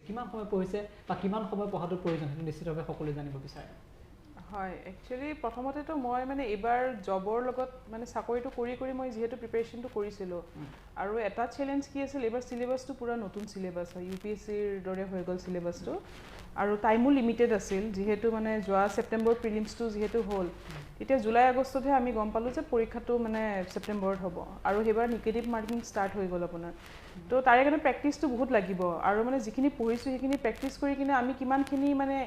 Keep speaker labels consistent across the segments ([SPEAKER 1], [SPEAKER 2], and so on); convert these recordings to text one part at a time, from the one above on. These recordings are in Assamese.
[SPEAKER 1] কিমান সময় পঢ়িছে বা কিমান সময় পঢ়াটো প্ৰয়োজন, সেইটো নিশ্চিতভাৱে সকলোৱে জানিব বিচাৰে।
[SPEAKER 2] হয়, একচুৱেলি প্ৰথমতেতো মই মানে এইবাৰ জবৰ লগত মানে চাকৰিটো কৰি কৰি মই যিহেতু প্ৰিপেৰেশ্যনটো কৰিছিলোঁ, আৰু এটা চেলেঞ্জ কি আছিল, এইবাৰ চিলেবাছটো পূৰা নতুন চিলেবাছ হয়, ইউ পি এছ চিৰ দৰে হৈ গ'ল চিলেবাছটো, আৰু টাইমো লিমিটেড আছিল। যিহেতু মানে যোৱা ছেপ্টেম্বৰ প্ৰিলিমছটো যিহেতু হ'ল, তেতিয়া জুলাই আগষ্টতহে আমি গম পালোঁ যে পৰীক্ষাটো মানে ছেপ্টেম্বৰত হ'ব, আৰু সেইবাৰ নিগেটিভ মাৰ্কিং ষ্টাৰ্ট হৈ গ'ল আপোনাৰ। তো তাৰে কাৰণে প্ৰেক্টিচটো বহুত লাগিব, আৰু মানে যিখিনি পঢ়িছোঁ সেইখিনি প্ৰেক্টিচ কৰি কিনে আমি কিমানখিনি মানে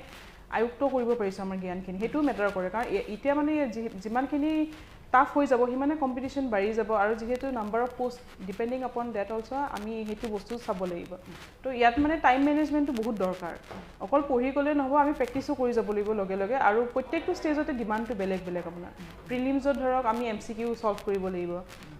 [SPEAKER 2] আয়ুক্ত কৰিব পাৰিছোঁ আমাৰ জ্ঞানখিনি, সেইটোও মেটাৰ কৰে। কাৰণ এতিয়া মানে যিমানখিনি টাফ হৈ যাব সিমানে কম্পিটিশ্যন বাঢ়ি যাব, আৰু যিহেতু number of post depending upon that also' আমি সেইটো বস্তু চাব লাগিব। তো ইয়াত মানে টাইম মেনেজমেণ্টটো বহুত দৰকাৰ, অকল পঢ়ি গ'লে নহ'ব, আমি প্ৰেক্টিচো কৰি যাব লাগিব লগে লগে। আৰু প্ৰত্যেকটো ষ্টেজতে ডিমাণ্ডটো বেলেগ বেলেগ। আপোনাৰ প্ৰিলিমছত ধৰক আমি এম চি কিউ ছল্ভ কৰিব লাগিব,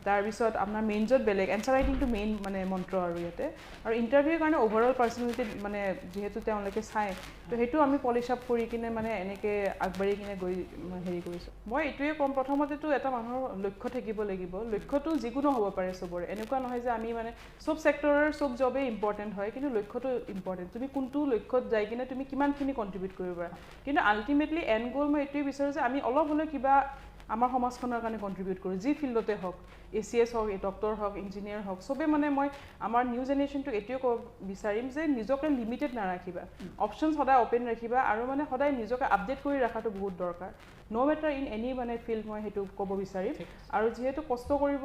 [SPEAKER 2] তাৰপিছত আপোনাৰ মেইনছত বেলেগ, এনচাৰ ৰাইটিংটো মেইন মানে মন্ত্ৰ আৰু ইয়াতে। আৰু ইণ্টাৰভিউৰ কাৰণে অভাৰঅল পাৰ্চনেলিটি মানে যিহেতু তেওঁলোকে চায়, তো সেইটো আমি পলিচ আপ কৰি কিনে মানে এনেকৈ আগবাঢ়ি কিনে গৈ হেৰি কৰিছোঁ। মই এইটোৱে ক'ম, প্ৰথমতেতো এটা মানুহৰ লক্ষ্য থাকিব লাগিব, লক্ষ্যটো যিকোনো হ'ব পাৰে চবৰে, এনেকুৱা নহয় যে আমি মানে চব ছেক্টৰৰ চব জবেই ইম্পৰ্টেণ্ট হয়, কিন্তু লক্ষ্যটো ইম্পৰ্টেণ্ট, তুমি কোনটো লক্ষ্যত যাই কিনে তুমি কিমানখিনি কণ্ট্ৰিবিউট কৰিব পাৰা। কিন্তু আল্টিমেটলি এণ্ড গ'ল মই এইটোৱে বিচাৰোঁ যে আমি অলপ হ'লেও কিবা আমাৰ সমাজখনৰ কাৰণে কণ্ট্ৰিবিউট কৰোঁ, যি ফিল্ডতে হওক, এ চি এছ হওক, ডক্টৰ হওক, ইঞ্জিনিয়াৰ হওক, চবেই মানে মই আমাৰ নিউ জেনেৰেশ্যনটোক এইটোৱে ক'ব বিচাৰিম যে নিজকে লিমিটেড নাৰাখিবা, অপশ্যনছ সদায় অ'পেন ৰাখিবা, আৰু মানে সদায় নিজকে আপডেট কৰি ৰখাটো বহুত দৰকাৰ, ন' মেটাৰ ইন এনি মানে ফিল্ড, মই সেইটো ক'ব বিচাৰিম। আৰু যিহেতু কষ্ট কৰিব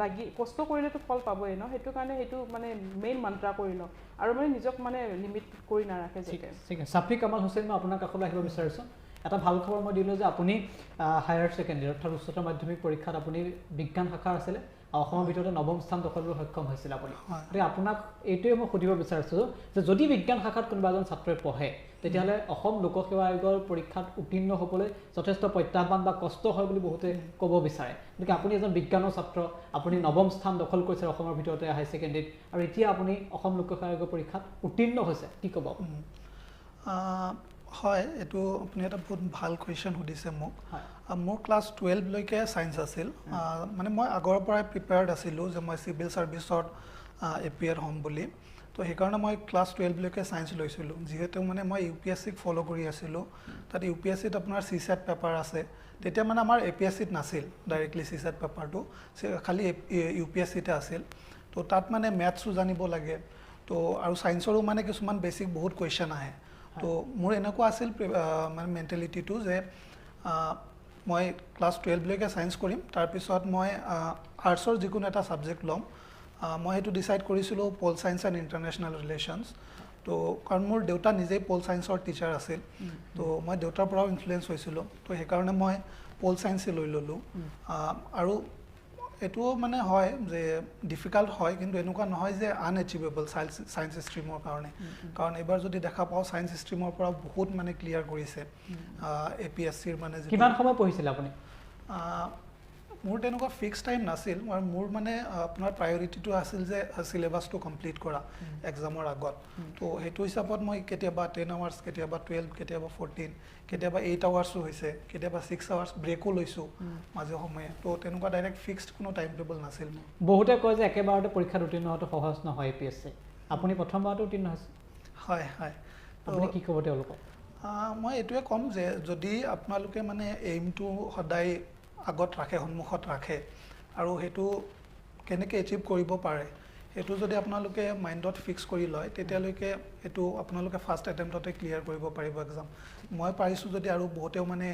[SPEAKER 2] লাগি, কষ্ট কৰিলেতো ফল পাবই ন, সেইটো কাৰণে সেইটো মানে মেইন মন্ত্ৰা কৰি লওঁ, আৰু মানে নিজক মানে লিমিট কৰি নাৰাখে যাতে।
[SPEAKER 1] ঠিক আছে, চাফি কামাল হুছেইন, মই আপোনাৰ কাষলৈ আহিব বিচাৰিছোঁ। এটা ভাল খবৰ মই দিলোঁ যে আপুনি হায়াৰ ছেকেণ্ডেৰী অৰ্থাৎ উচ্চতৰ মাধ্যমিক পৰীক্ষাত আপুনি বিজ্ঞান শাখাৰ আছিলে, অসমৰ ভিতৰতে নৱম স্থান দখল কৰিবলৈ সক্ষম হৈছিলে আপুনি। গতিকে আপোনাক এইটোৱে মই সুধিব বিচাৰিছোঁ যে যদি বিজ্ঞান শাখাত কোনোবা এজন ছাত্ৰই পঢ়ে, তেতিয়াহ'লে অসম লোকসেৱা আয়োগৰ পৰীক্ষাত উত্তীৰ্ণ হ'বলৈ যথেষ্ট প্ৰত্যাহ্বান বা কষ্ট হয় বুলি বহুতে ক'ব বিচাৰে। গতিকে আপুনি এজন বিজ্ঞানৰ ছাত্ৰ, আপুনি নৱম স্থান দখল কৰিছে অসমৰ ভিতৰতে হায়াৰ ছেকেণ্ডেৰীত, আৰু এতিয়া আপুনি অসম লোকসেৱা আয়োগৰ পৰীক্ষাত উত্তীৰ্ণ হৈছে, কি ক'ব?
[SPEAKER 3] হয়, এইটো আপুনি এটা বহুত ভাল কুৱেশ্যন সুধিছে মোক। মোৰ ক্লাছ 12লৈকে ছায়েন্স আছিল, মানে মই আগৰ পৰাই প্ৰিপেয়াৰ্ড আছিলোঁ যে মই চিভিল ছাৰ্ভিচত এপিয়াৰ হ'ম বুলি। তো সেইকাৰণে মই ক্লাছ 12লৈকে ছায়েন্স লৈছিলোঁ, যিহেতু মানে মই ইউ পি এছ চিক ফ'ল' কৰি আছিলোঁ। তাত ইউ পি এছ চিত আপোনাৰ চি ছেট পেপাৰ আছে, তেতিয়া মানে আমাৰ এ পি এছ চিত নাছিল ডাইৰেক্টলি চি ছেট পেপাৰটো, খালি ইউ পি এছ চিতে আছিল। তো তাত মানে মেথছো জানিব লাগে, তো আৰু ছায়েন্সৰো মানে কিছুমান বেছিক বহুত কুৱেশ্যন আহে। তো মোৰ এনেকুৱা আছিল মানে মেণ্টেলিটিটো যে মই ক্লাছ 12লৈকে ছায়েন্স কৰিম, তাৰপিছত মই আৰ্টছৰ যিকোনো এটা ছাবজেক্ট ল'ম। মই সেইটো ডিচাইড কৰিছিলোঁ pol science and international relations. তো কাৰণ মোৰ দেউতা নিজেই পল ছায়েন্সৰ টিচাৰ আছিল, তো মই দেউতাৰ পৰাও ইনফ্লুৱেঞ্চ হৈছিলোঁ, তো সেইকাৰণে মই পল ছায়েন্সে লৈ ল'লোঁ। আৰু এইটোও মানে হয় যে ডিফিকাল্ট হয়, কিন্তু এনেকুৱা নহয় যে আনএচিভেবল ছায়েন্স ষ্ট্ৰীমৰ কাৰণে। কাৰণ এইবাৰ যদি দেখা পাওঁ ছায়েন্স ষ্ট্ৰীমৰ পৰা বহুত মানে ক্লিয়াৰ কৰিছে এ পি এছ চিৰ। মানে
[SPEAKER 1] কিমান সময় পঢ়িছিলে আপুনি?
[SPEAKER 3] মোৰ তেনেকুৱা ফিক্স টাইম নাছিল, আৰু মোৰ মানে আপোনাৰ প্ৰায়ৰিটিটো আছিল যে চিলেবাছটো কমপ্লিট কৰা এক্সামৰ আগত। তো সেইটো হিচাপত মই কেতিয়াবা 10 আৱাৰ্ছ, কেতিয়াবা 12, কেতিয়াবা 14, কেতিয়াবা 8 আৱাৰ্ছো হৈছে, কেতিয়াবা 6 আৱাৰ্ছ ব্ৰেকো লৈছোঁ মাজে সময়ে। তো তেনেকুৱা ডাইৰেক্ট ফিক্সড কোনো টাইম টেবল নাছিল।
[SPEAKER 1] বহুতে কয় যে একেবাৰতে পৰীক্ষাত উত্তীৰ্ণ হোৱাটো সহজ নহয় এ পি এছ চি, আপুনি প্ৰথমবাৰতে উত্তীৰ্ণ হৈছে।
[SPEAKER 3] হয় হয়,
[SPEAKER 1] আপুনি কি ক'ব তেওঁলোকক?
[SPEAKER 3] মই এইটোৱে ক'ম যে যদি আপোনালোকে মানে এইমটো সদায় আগত ৰাখে, সন্মুখত ৰাখে, আৰু সেইটো কেনেকৈ এচিভ কৰিব পাৰে সেইটো যদি আপোনালোকে মাইণ্ডত ফিক্স কৰি লয়, তেতিয়ালৈকে এইটো আপোনালোকে ফাৰ্ষ্ট এটেম্পটতে ক্লিয়াৰ কৰিব পাৰিব এক্সাম। মই পাৰিছোঁ যদি, আৰু বহুতেও মানে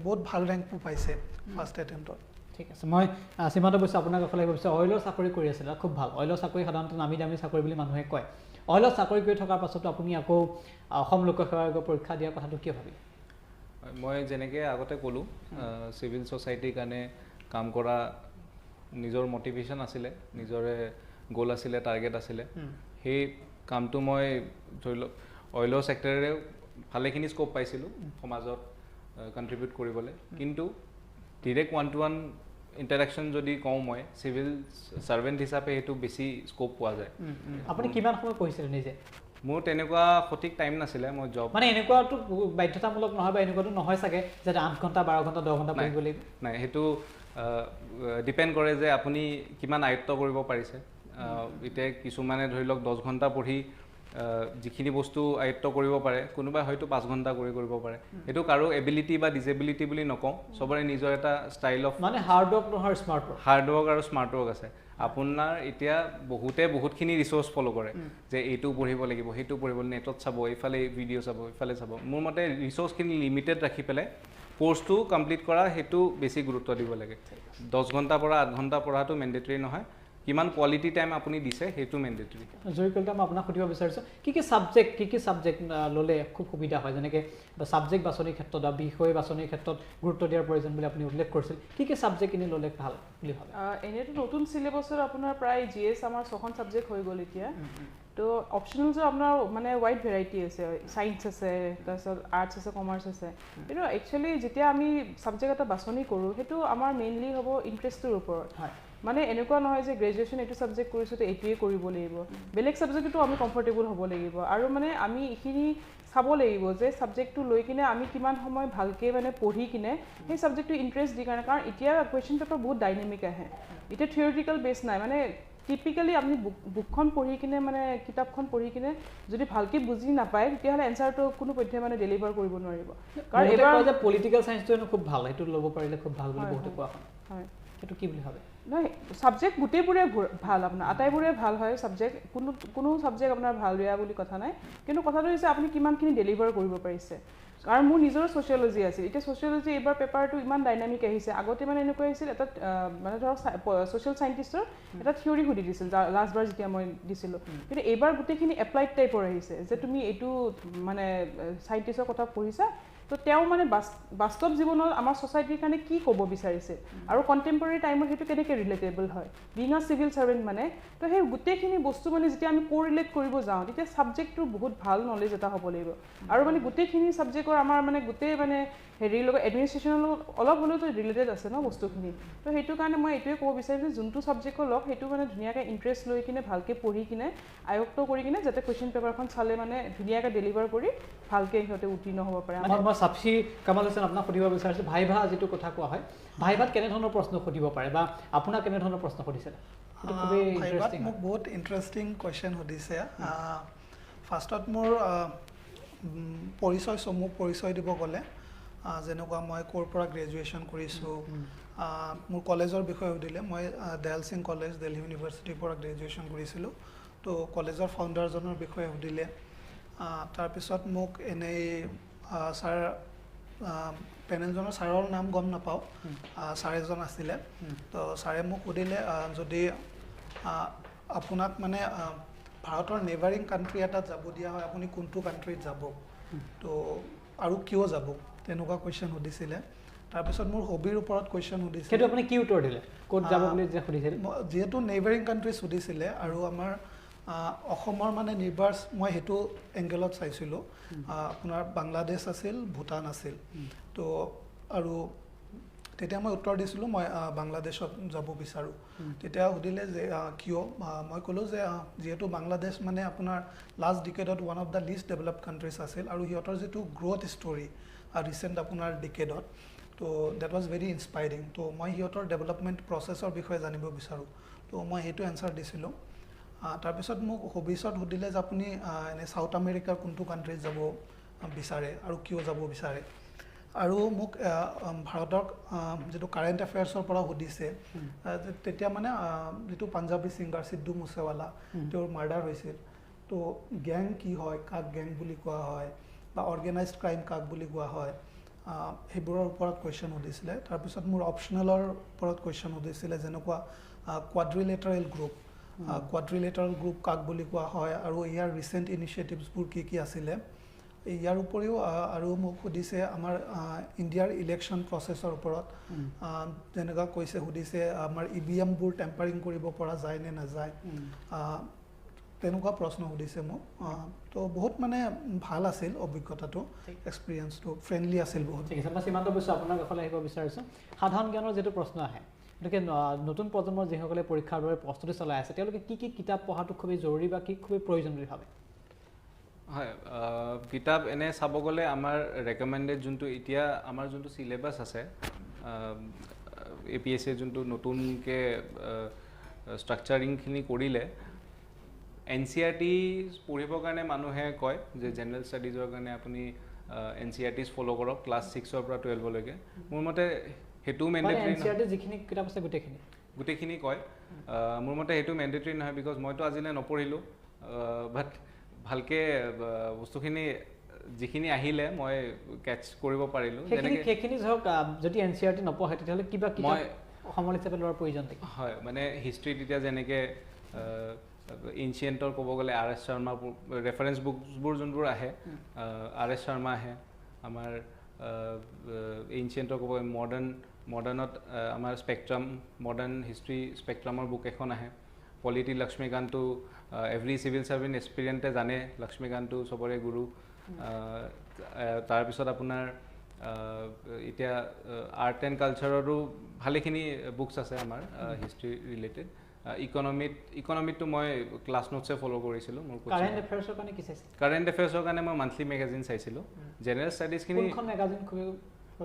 [SPEAKER 3] বহুত ভাল ৰেংকো পাইছে ফাৰ্ষ্ট এটেম্পটত।
[SPEAKER 1] ঠিক আছে, মই সীমান্ত বৈশ্য আপোনাৰ কাষলৈ আহিব বিচাৰোঁ। অইলৰ চাকৰি কৰি আছিলে, খুব ভাল। অইলৰ চাকৰি সাধাৰণতে নামী দামী চাকৰি বুলি মানুহে কয়। অইলৰ চাকৰি কৰি থকাৰ পাছতো আপুনি আকৌ অসম লোকসেৱা আয়োগৰ পৰীক্ষা দিয়াৰ কথাটো কিয় ভাবিলে?
[SPEAKER 4] মই যেনেকৈ আগতে ক'লোঁ, চিভিল ছ'চাইটিৰ কাৰণে কাম কৰা নিজৰ মটিভেশ্যন আছিলে, নিজৰে গ'ল আছিলে, টাৰ্গেট আছিলে। সেই কামটো মই ধৰি লওক অইলৰ ছেক্টৰেৰে ভালেখিনি স্ক'প পাইছিলোঁ সমাজত কণ্ট্ৰিবিউট কৰিবলৈ, কিন্তু direct one to one interaction যদি কওঁ মই চিভিল ছাৰ্ভেণ্ট হিচাপে সেইটো বেছি স্ক'প পোৱা যায়।
[SPEAKER 1] আপুনি কিমান সময় পঢ়িছিলে নিজে?
[SPEAKER 4] মোৰ তেনেকুৱা সঠিক টাইম নাছিলে, মই জব
[SPEAKER 1] মানে এনেকুৱাটো বাধ্যতামূলক নহয় বা এনেকুৱাটো নহয় চাগে যে 8 ঘণ্টা 12 ঘণ্টা 10 ঘণ্টা পঢ়িব লাগিব।
[SPEAKER 4] নাই, সেইটো ডিপেণ্ড কৰে যে আপুনি কিমান আয়ত্ব কৰিব পাৰিছে। এতিয়া কিছুমানে ধৰি লওক 10 ঘণ্টা পঢ়ি যিখিনি বস্তু আয়ত্ব কৰিব পাৰে, কোনোবাই হয়তো 5 ঘণ্টা কৰি কৰিব পাৰে। সেইটো কাৰো এবিলিটি বা ডিজেবিলিটি বুলি নকওঁ, চবৰে নিজৰ এটা ষ্টাইল অফ
[SPEAKER 1] মানে হাৰ্ড ৱৰ্ক নহয়, স্মাৰ্ট ৱৰ্ক,
[SPEAKER 4] হাৰ্ড ৱৰ্ক আৰু স্মাৰ্ট ৱৰ্ক আছে। আপোনাৰ এতিয়া বহুতে বহুতখিনি ৰিচ'ৰ্চ ফ'ল' কৰে যে এইটো পঢ়িব লাগিব, সেইটো পঢ়িব, নেটত চাব, এইফালে ভিডিঅ' চাব, ইফালে চাব। মোৰ মতে ৰিচ'ৰ্চখিনি লিমিটেড ৰাখি পেলাই কোৰ্চটো কমপ্লিট কৰা, সেইটো বেছি গুৰুত্ব দিব লাগে। 10 ঘণ্টাৰ পৰা 8 ঘণ্টা পঢ়াটো মেণ্ডেটৰী নহয়, কিমান কোৱালিটি টাইম আপুনি দিছে সেইটো মেণ্ডেটৰী।
[SPEAKER 1] জয়ী কলিতা, মই আপোনাক সুধিব বিচাৰিছোঁ কি কি ছাবজেক্ট ল'লে খুব সুবিধা হয়? যেনেকৈ ছাবজেক্ট বাছনিৰ ক্ষেত্ৰত বা বিষয় বাছনিৰ ক্ষেত্ৰত গুৰুত্ব দিয়াৰ প্ৰয়োজন বুলি আপুনি উল্লেখ কৰিছিল, কি কি ছাবজেক্ট এনেই ল'লে ভাল বুলি ভাবে?
[SPEAKER 2] এনেইতো নতুন চিলেবাছত আপোনাৰ প্ৰায় জি এছ আমাৰ 6খন ছাবজেক্ট হৈ গ'ল এতিয়া। তো অপশ্যনেলছো আপোনাৰ মানে ৱাইড ভেৰাইটি আছে, ছায়েন্স আছে, তাৰপিছত আৰ্টছ আছে, কমাৰ্চ আছে। কিন্তু একচুৱেলি যেতিয়া আমি ছাবজেক্ট এটা বাছনি কৰোঁ, সেইটো আমাৰ মেইনলি হ'ব ইণ্টাৰেষ্টটোৰ ওপৰত। মানে এনেকুৱা নহয় যে গ্ৰেজুৱেশ্যন এইটো ছাবজেক্ট কৰিছোঁ তো এইটোৱে কৰিব লাগিব, বেলেগ ছাবজেক্টতো আমি কমফৰ্টেবল হ'ব লাগিব। আৰু মানে আমি এইখিনি চাব লাগিব যে ছাবজেক্টটো লৈ কিনে আমি কিমান সময় ভালকৈ মানে পঢ়ি কিনে সেই ছাবজেক্টটো ইণ্টাৰেষ্ট দি কাৰণে, কাৰণ এতিয়া কুৱেশ্যন পেপাৰ বহুত ডাইনেমিক আহে, এতিয়া থিয়ৰিটিকেল বেছ নাই। মানে টিপিকেলি আপুনি বুকখন পঢ়ি কিনে মানে কিতাপখন পঢ়ি কিনে যদি ভালকৈ বুজি নাপায় তেতিয়াহ'লে এনচাৰটো কোনো পধ্যে মানে ডেলিভাৰ কৰিব নোৱাৰিব।
[SPEAKER 1] কাৰণ এইবাৰ যে পলিটিকেল ছায়েন্সটো হেনো খুব ভাল, সেইটো ল'ব পাৰিলে খুব ভাল বুলি বহুতে কোৱা হয়, সেইটো কি বুলি ভাবে?
[SPEAKER 2] নহয়, ছাবজেক্ট গোটেইবোৰে ভাল, আপোনাৰ আটাইবোৰে ভাল হয় ছাবজেক্ট, কোনো কোনো ছাবজেক্ট আপোনাৰ ভাল বেয়া বুলি কথা নাই। কিন্তু কথাটো হৈছে আপুনি কিমানখিনি ডেলিভাৰ কৰিব পাৰিছে। কাৰণ মোৰ নিজৰো ছ'চিয়লজি আছিল, এতিয়া ছ'চিয়লজি এইবাৰ পেপাৰটো ইমান ডাইনামিক আহিছে। আগতে মানে এনেকুৱা আহিছিল, এটা মানে ধৰক ছ'চিয়েল চাইণ্টিষ্টৰ এটা থিয়ৰী সুধি দিছিল লাষ্টবাৰ যেতিয়া মই দিছিলোঁ, কিন্তু এইবাৰ গোটেইখিনি এপ্লাইড টাইপৰ আহিছে যে তুমি এইটো মানে চাইণ্টিষ্টৰ কথা পঢ়িছা, তো তেওঁ মানে বাস্তৱ জীৱনত আমাৰ ছ'চাইটিৰ কাৰণে কি ক'ব বিচাৰিছে আৰু কণ্টেম্পৰেৰী টাইমত সেইটো কেনেকৈ ৰিলেটেবল হয়, বিং আ চিভিল ছাৰ্ভেণ্ট মানে। তো সেই গোটেইখিনি বস্তু মানে যেতিয়া আমি কোৰিলেট কৰিব যাওঁ তেতিয়া ছাবজেক্টটোৰ বহুত ভাল নলেজ এটা হ'ব লাগিব। আৰু মানে গোটেইখিনি ছাবজেক্টৰ আমাৰ মানে গোটেই মানে হেৰিৰ লগত এডমিনিষ্ট্ৰেশ্যনৰ লগত অলপ হ'লেওতো ৰিলেটেড আছে ন বস্তুখিনি। তো সেইটো কাৰণে মই এইটোৱে ক'ব বিচাৰিম যে যোনটো ছাবজেক্টৰ লওক সেইটো মানে ধুনীয়াকৈ ইণ্টাৰেষ্ট লৈ কিনে ভালকৈ পঢ়ি কিনে আয়ত্ব কৰি কিনে যাতে কুৱেশ্যন পেপাৰখন চালে মানে ধুনীয়াকৈ ডেলিভাৰ কৰি ভালকৈ সিহঁতে উত্তীৰ্ণ হ'ব পাৰে।
[SPEAKER 1] মই সাক্ষী কামাল হুছেইন আপোনাক সুধিব বিচাৰিছোঁ, ভাইভা যিটো কথা কোৱা হয়, ভাইভাত কেনেধৰণৰ প্ৰশ্ন সুধিব পাৰে বা আপোনাক কেনেধৰণৰ প্ৰশ্ন সুধিছিলে?
[SPEAKER 3] ভাইভাত মোক বহুত ইণ্টাৰেষ্টিং কুৱেশ্যন সুধিছে। ফাৰ্ষ্টত মোৰ পৰিচয়, চমু পৰিচয় দিব গ'লে, যেনেকুৱা মই ক'ৰ পৰা গ্ৰেজুৱেশ্যন কৰিছোঁ, মোৰ কলেজৰ বিষয়ে সুধিলে, মই দয়াল সিং কলেজ, দিল্লী ইউনিভাৰ্চিটিৰ পৰা গ্ৰেজুৱেশ্যন কৰিছিলোঁ, তো কলেজৰ ফাউণ্ডাৰজনৰ বিষয়ে সুধিলে। তাৰপিছত মোক এনেই ছাৰ পেনেলজনৰ ছাৰৰ নাম গম নাপাওঁ, ছাৰ এজন আছিলে, তো ছাৰে মোক সুধিলে যদি আপোনাক মানে ভাৰতৰ নেইবাৰিং কাণ্ট্ৰি এটাত যাব দিয়া হয়, আপুনি কোনটো কাণ্ট্ৰিত যাব, তো আৰু কিয় যাব, তেনেকুৱা কুৱেশ্যন সুধিছিলে। তাৰপিছত মোৰ হবিৰ ওপৰত কুৱেশ্যন সুধিছিলে।
[SPEAKER 1] সেইটো আপুনি কি উত্তৰ দিলে? ক'ত যাব বুলি যে সুধিছিল?
[SPEAKER 3] যিহেতু নেইবাৰিং কাণ্ট্ৰিজ সুধিছিলে আৰু আমাৰ অসমৰ মানে নিৰ্বাচ মই সেইটো এংগেলত চাইছিলোঁ, আপোনাৰ বাংলাদেশ আছিল, ভূটান আছিল, তো আৰু তেতিয়া মই উত্তৰ দিছিলোঁ মই বাংলাদেশত যাব বিচাৰোঁ। তেতিয়া সুধিলে যে কিয়, মই ক'লোঁ যে যিহেতু বাংলাদেশ মানে আপোনাৰ last ডিকেডত one of the least develop countries আছিল আৰু সিহঁতৰ যিটো গ্ৰ'থ ষ্টৰী ৰিচেণ্ট আপোনাৰ ডিকেডত, তো that was very inspiring. তো মই সিহঁতৰ ডেভেলপমেণ্ট প্ৰচেছৰ বিষয়ে জানিব বিচাৰোঁ, তো মই সেইটো এনচাৰ দিছিলোঁ। তাৰপিছত মোক হবিছত সুধিলে যে আপুনি এনেই চাউথ আমেৰিকাৰ কোনটো কাণ্ট্ৰিত যাব বিচাৰে আৰু কিয় যাব বিচাৰে। আৰু মোক ভাৰতৰ যিটো কাৰেণ্ট এফেয়াৰ্ছৰ পৰা সুধিছে, তেতিয়া মানে যিটো পাঞ্জাবী ছিংগাৰ সিদ্ধু মুছেৱালা, তেওঁৰ মাৰ্ডাৰ হৈছিল, তো গেং কি হয়, কাক গেং বুলি কোৱা হয় বা অৰ্গেনাইজড ক্ৰাইম কাক বুলি কোৱা হয়, সেইবোৰৰ ওপৰত কুৱেশ্যন সুধিছিলে। তাৰপিছত মোৰ অপশ্যনেলৰ ওপৰত কুৱেশ্যন সুধিছিলে, যেনেকুৱা কোৱাড্ৰিলেটাৰেল গ্ৰুপ, কোৱাড্ৰিলেটাৰেল গ্ৰুপ কাক বুলি কোৱা হয় আৰু ইয়াৰ ৰিচেণ্ট ইনিচিয়েটিভছবোৰ কি কি আছিলে। ইয়াৰ উপৰিও আৰু মোক সুধিছে আমাৰ ইণ্ডিয়াৰ ইলেকশ্যন প্ৰচেছৰ ওপৰত, যেনেকুৱা কৈছে সুধিছে আমাৰ ই ভি এমবোৰ টেম্পাৰিং কৰিব পৰা যায় নে নাযায়, তেনেকুৱা প্ৰশ্ন সুধিছে মোক। তো বহুত মানে ভাল আছিল অভিজ্ঞতাটো, এক্সপিৰিয়েঞ্চটো ফ্ৰেণ্ডলি আছিল বহুত।
[SPEAKER 1] ঠিক আছে, মই সীমান্ত বসু আপোনাৰ কাষলৈ আহিব বিচাৰিছোঁ। সাধাৰণ জ্ঞানৰ যিটো প্ৰশ্ন আহে, গতিকে নতুন প্ৰজন্মৰ যিসকলে পৰীক্ষাৰ বাবে প্ৰস্তুতি চলাই আছে, তেওঁলোকে কি কি কিতাপ পঢ়াটো খুবেই জৰুৰী বা কি খুবেই প্ৰয়োজন বুলি ভাবে?
[SPEAKER 4] হয়, কিতাপ এনে চাব গ'লে আমাৰ ৰেকমেণ্ডেড যোনটো এতিয়া আমাৰ যোনটো চিলেবাছ আছে এ পি এছ চিৰ যোনটো নতুনকৈ ষ্ট্ৰাকচাৰিংখিনি কৰিলে, NCERT পঢ়িবৰ কাৰণে মানুহে কয় যে জেনেৰেল ষ্টাডিজৰ কাৰণে আপুনি NCERTs follow কৰক ক্লাছ 6ৰ পৰা 12লৈকে। মোৰ মতে সেইটো মেণ্ডেটৰী নহয়।
[SPEAKER 1] NCERT যিখিনি কিতাপ আছে গোটেইখিনি
[SPEAKER 4] কয়। মোৰ মতে সেইটো মেণ্ডেটৰী নহয়, because মইতো আজিলৈ নপঢ়িলোঁ, বাট ভালকৈ বস্তুখিনি যিখিনি আহিলে মই কেটচ কৰিব পাৰিলোঁ।
[SPEAKER 1] যেনেকৈ সেইখিনি ধৰক যদি NCERT নপঢ়ে তেতিয়াহ'লে কিবা মই সমল হিচাপে লোৱাৰ প্ৰয়োজন নেকি?
[SPEAKER 4] হয়, মানে হিষ্ট্ৰীত এতিয়া যেনেকৈ এনচিয়েণ্টৰ ক'ব গ'লে আৰ এছ শৰ্মা ৰেফাৰেঞ্চ বুকছবোৰ যোনবোৰ আহে, আৰ এছ শৰ্মা আহে আমাৰ এনচিয়েণ্টৰ ক'ব গ'লে, মডাৰ্ণত আমাৰ স্পেক্ট্ৰাম, মডাৰ্ণ হিষ্ট্ৰী স্পেক্ট্ৰামৰ বুক এখন আহে। পলিটি লক্ষ্মীকান্তটো এভৰি চিভিল চাৰ্ভেণ্ট এক্সপিৰিয়েণ্টে জানে, লক্ষ্মীকান্তটো চবৰে গুৰু। তাৰপিছত আপোনাৰ এতিয়া আৰ্ট এণ্ড কালচাৰৰো ভালেখিনি বুকছ আছে আমাৰ হিষ্ট্ৰী ৰিলেটেড। ইকনমিতটো মই ক্লাছ নোটছে ফ'ল' কৰিছিলোঁ। মোৰ
[SPEAKER 1] কাৰেণ্ট এফেয়াৰ্ছৰ কাৰণে কি চাইছিলোঁ?
[SPEAKER 4] কাৰেণ্ট এফেয়াৰ্ছৰ কাৰণে মই মান্থলি মেগাজিন চাইছিলোঁ। জেনেৰেল ষ্টাডিজখিনি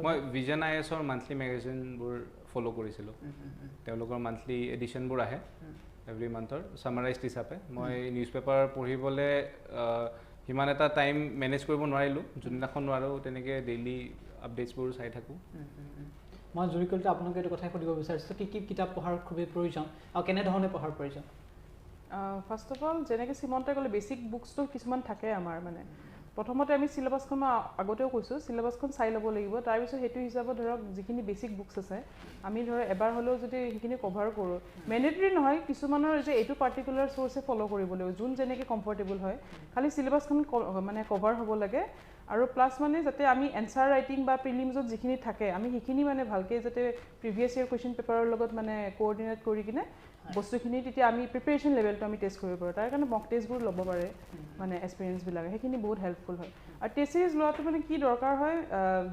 [SPEAKER 4] মই ভিজন আই এছৰ মান্থলি মেগাজিনবোৰ ফ'ল' কৰিছিলোঁ। তেওঁলোকৰ মান্থলি এডিশ্যনবোৰ আহে এভৰি মান্থৰ ছামাৰাইজড হিচাপে। মই নিউজ পেপাৰ পঢ়িবলৈ সিমান এটা টাইম মেনেজ কৰিব নোৱাৰিলোঁ, যোনদিনাখন নোৱাৰোঁ তেনেকৈ ডেইলি আপডেটছবোৰ চাই থাকোঁ।
[SPEAKER 1] মই জুৰি কলিতা আপোনাক এইটো কথাই সুধিব বিচাৰিছোঁ, কি কি কিতাপ পঢ়াৰ খুবেই প্ৰয়োজন আৰু কেনেধৰণে পঢ়াৰ প্ৰয়োজন?
[SPEAKER 2] ফাৰ্ষ্ট অফ অল যেনেকৈ চিমন্তে ক'লে বেচিক বুকছটো কিছুমান থাকে আমাৰ, মানে প্ৰথমতে আমি চিলেবাছখন মই আগতেও কৈছোঁ, চিলেবাছখন চাই ল'ব লাগিব। তাৰপিছত সেইটো হিচাপত ধৰক যিখিনি বেচিক বুকছ আছে আমি ধৰক এবাৰ হ'লেও যদি সেইখিনি কভাৰ কৰোঁ, মেণ্ডেটৰী নহয় কিছুমানৰ যে এইটো পাৰ্টিকুলাৰ চ'ৰ্চে ফ'ল' কৰিব লাগিব, যোন যেনেকৈ কমফৰ্টেবল হয়, খালি চিলেবাছখন মানে কভাৰ হ'ব লাগে। আৰু প্লাছ মানে যাতে আমি এনচাৰ ৰাইটিং বা প্ৰিলিমছত যিখিনি থাকে আমি সেইখিনি মানে ভালকৈ যাতে প্ৰিভিয়াছ ইয়েৰ কুৱেশ্যন পেপাৰৰ লগত মানে কোঅৰ্ডিনেট কৰি কিনে বস্তুখিনি তেতিয়া আমি প্ৰিপেৰেশ্যন লেভেলটো আমি টেষ্ট কৰিব পাৰোঁ। তাৰ কাৰণে মক টেষ্টবোৰ ল'ব পাৰে মানে এক্সপিৰিয়েঞ্চবিলাকে, সেইখিনি বহুত হেল্পফুল হয়। আৰু টেষ্ট চিৰিজ লোৱাটো মানে কি দৰকাৰ হয়,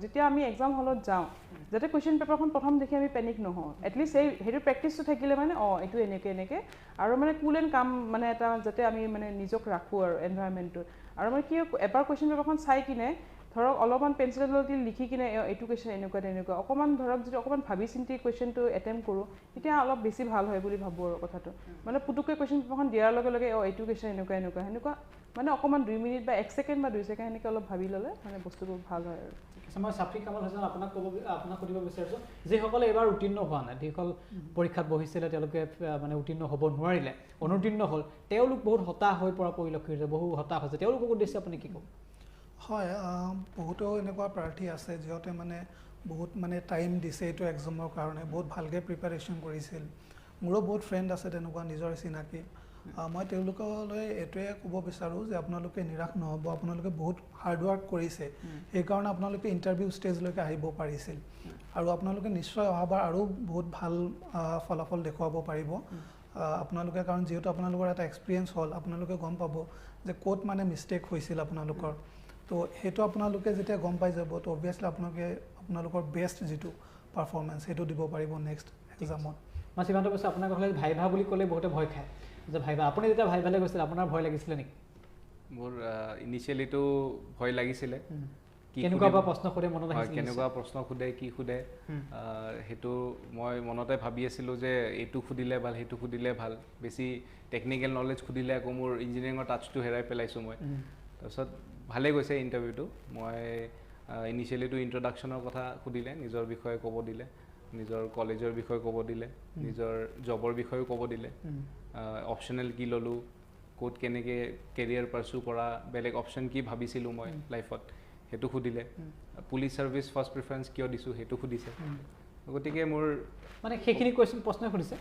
[SPEAKER 2] যেতিয়া আমি এক্সাম হলত যাওঁ যাতে কুৱেশ্যন পেপাৰখন প্ৰথম দেখি আমি পেনিক নহওঁ, এটলিষ্ট সেইটো প্ৰেক্টিচটো থাকিলে মানে অঁ এইটো এনেকৈ এনেকৈ আৰু মানে কুল এণ্ড কাম মানে এটা যাতে আমি মানে নিজক ৰাখোঁ আৰু এনভাইৰমেণ্টটোত। আৰু মানে কি এবাৰ কুৱেশ্যন পেপাৰখন চাই কিনে ধৰক অলপমান পেঞ্চিল দি লিখি কিনে এইটো কুৱেশ্যন এনেকুৱা তেনেকুৱা অকণমান ধৰক যদি অকণমান ভাবি চিন্তি কুৱেশ্যনটো এটেম্প কৰোঁ তেতিয়া অলপ বেছি ভাল হয় বুলি ভাবোঁ। আৰু কথাটো মানে পুতুককৈ কুৱেশ্যন পেপাৰখন দিয়াৰ লগে লগে অঁ এইটো কুৱেশ্যন এনেকুৱা এনেকুৱা সেনেকুৱা মানে অকণমান 2 মিনিট বা 1 ছেকেণ্ড বা 2 ছেকেণ্ড সেনেকৈ অলপ ভাবি ল'লে মানে বস্তুবোৰ ভাল হয়। আৰু
[SPEAKER 1] মই চাফি কামাল হাছান আপোনাক সুধিব বিচাৰিছোঁ, যিসকলে এইবাৰ উত্তীৰ্ণ হোৱা নাই, যিসকল পৰীক্ষাত বহিছিলে তেওঁলোকে মানে উত্তীৰ্ণ হ'ব নোৱাৰিলে, অনুত্তীৰ্ণ হ'ল, তেওঁলোক বহুত হতাশ হৈ পৰা পৰিলক্ষিত হৈছে, বহু হতাশ হৈছে, তেওঁলোকক উদ্দেশ্যে আপুনি কি ক'ব?
[SPEAKER 3] হয়, বহুতো এনেকুৱা প্ৰাৰ্থী আছে যিহঁতে মানে বহুত মানে টাইম দিছে এইটো এক্সামৰ কাৰণে, বহুত ভালকৈ প্ৰিপেৰেশ্যন কৰিছিল। মোৰো বহুত ফ্ৰেণ্ড আছে তেনেকুৱা নিজৰ চিনাকি। মই তেওঁলোকলৈ এইটোৱে ক'ব বিচাৰোঁ যে আপোনালোকে নিৰাশ নহ'ব, আপোনালোকে বহুত হাৰ্ডৱৰ্ক কৰিছে, সেইকাৰণে আপোনালোকে ইণ্টাৰভিউ ষ্টেজলৈকে আহিব পাৰিছিল আৰু আপোনালোকে নিশ্চয় অহাবাৰ আৰু বহুত ভাল ফলাফল দেখুৱাব পাৰিব আপোনালোকে, কাৰণ যিহেতু আপোনালোকৰ এটা এক্সপিৰিয়েঞ্চ হ'ল, আপোনালোকে গম পাব যে ক'ত মানে মিষ্টেক হৈছিল আপোনালোকৰ। তো সেইটো আপোনালোকে যেতিয়া গম পাই যাব তো অবভিয়াছলি আপোনালোকে আপোনালোকৰ বেষ্ট যিটো পাৰফৰ্মেঞ্চ সেইটো দিব পাৰিব নেক্সট এক্সামত।
[SPEAKER 1] মই সীমান্ত কৈছোঁ, আপোনাক হ'লে ভাইভা বুলি ক'লে বহুতে ভয় খায় যে ভাইভা, আপুনি যেতিয়া ভাইভালৈ গৈছিলে আপোনাৰ ভয় লাগিছিলে নেকি?
[SPEAKER 4] মোৰ ইনিচিয়েলিটো ভয় লাগিছিলে,
[SPEAKER 1] কেনেকুৱা প্ৰশ্ন সোধে মনত আহিছিল,
[SPEAKER 4] কেনেকুৱা প্ৰশ্ন সোধে, কি সোধে, সেইটো মই মনতে ভাবি আছিলোঁ যে এইটো সুধিলে ভাল, সেইটো সুধিলে ভাল, বেছি টেকনিকেল নলেজ সুধিলে আকৌ মোৰ ইঞ্জিনিয়াৰিঙৰ টাচটো হেৰাই পেলাইছোঁ মই। তাৰপিছত ভালেই গৈছে ইণ্টাৰভিউটো। মই ইনিচিয়েলিটো ইণ্ট্ৰডাকশ্যনৰ কথা সুধিলে, নিজৰ বিষয়ে ক'ব দিলে, নিজৰ কলেজৰ বিষয়ে ক'ব দিলে, নিজৰ জবৰ বিষয়েও ক'ব দিলে, অপশ্যনেল কি ল'লোঁ, ক'ত কেনেকৈ কেৰিয়াৰ পাৰ্চু কৰা, বেলেগ অপশ্যন কি ভাবিছিলোঁ মই লাইফত সেইটো সুধিলে, পুলিচ ছাৰ্ভিচ ফাৰ্ষ্ট প্ৰিফাৰেঞ্চ কিয় দিছোঁ সেইটো সুধিছে। গতিকে মোৰ
[SPEAKER 1] মানে সেইখিনি কুৱেশ্যন প্ৰশ্ন সুধিছে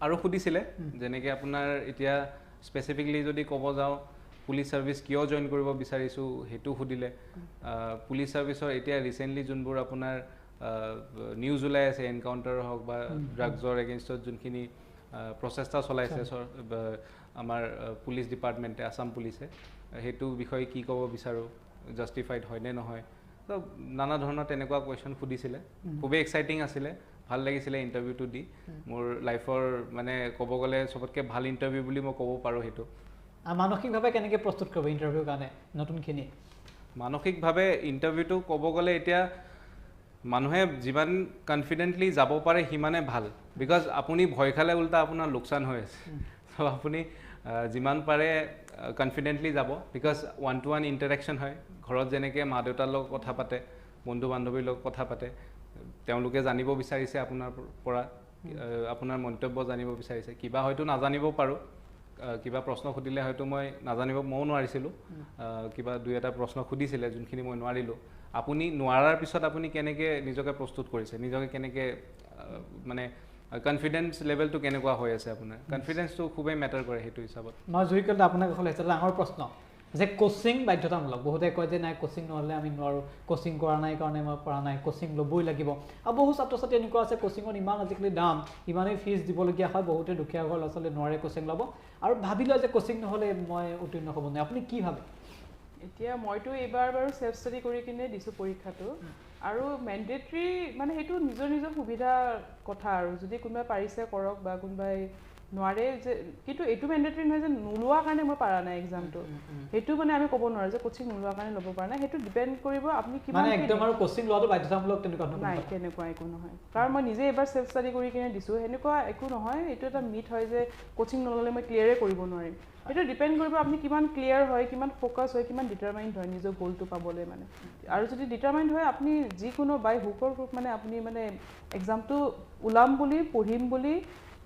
[SPEAKER 4] আৰু সুধিছিলে, যেনেকৈ আপোনাৰ এতিয়া স্পেচিফিকলি যদি ক'ব যাওঁ পুলিচ ছাৰ্ভিচ কিয় জইন কৰিব বিচাৰিছোঁ সেইটো সুধিলে, পুলিচ ছাৰ্ভিচৰ এতিয়া ৰিচেণ্টলি যোনবোৰ আপোনাৰ নিউজ ওলাই আছে, এনকাউণ্টাৰ হওক বা ড্ৰাগছৰ এগেইনষ্টত যোনখিনি প্ৰচেষ্টা চলাইছে আমাৰ পুলিচ ডিপাৰ্টমেণ্টে, আছাম পুলিচে, সেইটো বিষয়ে কি ক'ব বিচাৰোঁ, জাষ্টিফাইড হয়নে নহয়, তো নানা ধৰণৰ তেনেকুৱা কুৱেশ্যন সুধিছিলে। খুবেই এক্সাইটিং আছিলে, ভাল লাগিছিলে ইণ্টাৰভিউটো দি। মোৰ লাইফৰ মানে ক'ব গ'লে চবতকৈ ভাল ইণ্টাৰভিউ বুলি মই ক'ব পাৰোঁ সেইটো।
[SPEAKER 1] মানসিকভাৱে কেনেকৈ প্ৰস্তুত কৰিব ইণ্টাৰভিউৰ কাৰণে নতুনখিনি?
[SPEAKER 4] মানসিকভাৱে ইণ্টাৰভিউটো ক'ব গ'লে এতিয়া মানুহে যিমান কনফিডেণ্টলি যাব পাৰে সিমানে ভাল, because আপুনি ভয় খালে উল্টা আপোনাৰ লোকচান হৈ আছে। ত' আপুনি যিমান পাৰে কনফিডেণ্টলি যাব, because one to one interaction হয়। ঘৰত যেনেকৈ মা দেউতাৰ লগত কথা পাতে, বন্ধু বান্ধৱীৰ লগত কথা পাতে, তেওঁলোকে জানিব বিচাৰিছে আপোনাৰ পৰা, আপোনাৰ মন্তব্য জানিব বিচাৰিছে। কিবা হয়তো নাজানিব পাৰোঁ, কিবা প্ৰশ্ন সুধিলে হয়তো মই নাজানিব, ময়ো নোৱাৰিছিলোঁ, কিবা দুই এটা প্ৰশ্ন সুধিছিলে যোনখিনি মই নোৱাৰিলোঁ। আপুনি নোৱাৰাৰ পিছত আপুনি কেনেকৈ নিজকে প্ৰস্তুত কৰিছে, নিজকে কেনেকৈ মানে কনফিডেঞ্চ লেভেলটো কেনেকুৱা হৈ আছে, আপোনাৰ কনফিডেঞ্চটো খুবেই মেটাৰ কৰে সেইটো হিচাপত।
[SPEAKER 1] মই জুই কলে আপোনাক এখন এটা ডাঙৰ প্ৰশ্ন যে কোচিং বাধ্যতামূলক, বহুতে কয় যে নাই কোচিং নহ'লে আমি নোৱাৰোঁ, কোচিং কৰা নাই কাৰণে মই পৰা নাই, কোচিং ল'বই লাগিব। আৰু বহু ছাত্ৰ ছাত্ৰী এনেকুৱা আছে কোচিঙত ইমান আজিকালি দাম, ইমানেই ফিজ দিবলগীয়া হয়, বহুতে দুখীয়া ঘৰৰ ল'ৰা ছোৱালী নোৱাৰে কোচিং ল'ব আৰু ভাবি লয় যে কোচিং নহ'লে মই উত্তীৰ্ণ হ'ব নোৱাৰিম। আপুনি কি ভাবে?
[SPEAKER 2] এতিয়া মইতো এইবাৰ বাৰু চেল্ফ ষ্টাডি কৰি কিনে দিছোঁ পৰীক্ষাটো, আৰু মেণ্ডেটৰী মানে সেইটো নিজৰ নিজৰ সুবিধাৰ কথা আৰু, যদি কোনোবাই পাৰিছে কৰক বা কোনোবাই নোৱাৰে যে, কিন্তু এইটো মেণ্ডেটৰী নহয় যে নোলোৱা কাৰণে মই পৰা নাই এক্সামটো, সেইটো মানে আমি ক'ব নোৱাৰোঁ যে কোচিং নোলোৱা কাৰণে ল'ব পৰা নাই। সেইটো ডিপেণ্ড কৰিব আপুনি কিমান,
[SPEAKER 1] একদম আৰু কোচিং লোৱাটো বাধ্যতামূলক তেনেকুৱা
[SPEAKER 2] নাই, তেনেকুৱা একো নহয়। কাৰণ মই নিজে এইবাৰ চেল্ফ ষ্টাডি কৰি কিনে দিছোঁ, সেনেকুৱা একো নহয়। এইটো এটা মিথ হয় যে কোচিং নল'লে মই ক্লিয়াৰে কৰিব নোৱাৰিম। সেইটো ডিপেণ্ড কৰিব আপুনি কিমান ক্লিয়াৰ হয়, কিমান ফ'কাছ হয়, কিমান ডিটাৰমাইণ্ড হয় নিজৰ গ'লটো পাবলৈ মানে। আৰু যদি ডিটাৰমাইণ্ড হয় আপুনি যিকোনো বাই হুকৰ গ্ৰুপ মানে আপুনি মানে এক্সামটো ওলাম বুলি পঢ়িম বুলি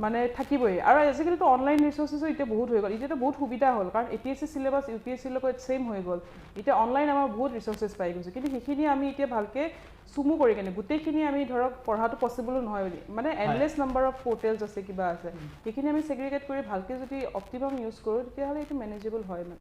[SPEAKER 2] মানে থাকিবই। আৰু আজিকালিতো অনলাইন ৰিচৰ্চেছো এতিয়া বহুত হৈ গ'ল, এতিয়াতো বহুত সুবিধা হ'ল, কাৰণ A P S C syllabus U P S চিৰ লগত ছেইম হৈ গ'ল। এতিয়া অনলাইন আমাৰ বহুত ৰিচৰ্চেছ পাই গৈছোঁ, কিন্তু সেইখিনি আমি এতিয়া ভালকৈ চুমু কৰি কেনে গোটেইখিনি আমি ধৰক পঢ়াটো পচিবলো নহয় বুলি, মানে এণ্ডলেছ নাম্বাৰ অফ পৰ্টেলছ আছে, কিবা আছে, সেইখিনি আমি ছেগ্ৰিগেট কৰি ভালকৈ যদি অপ্টিমাম ইউজ কৰোঁ তেতিয়াহ'লে এইটো মেনেজেবল হয় মানে।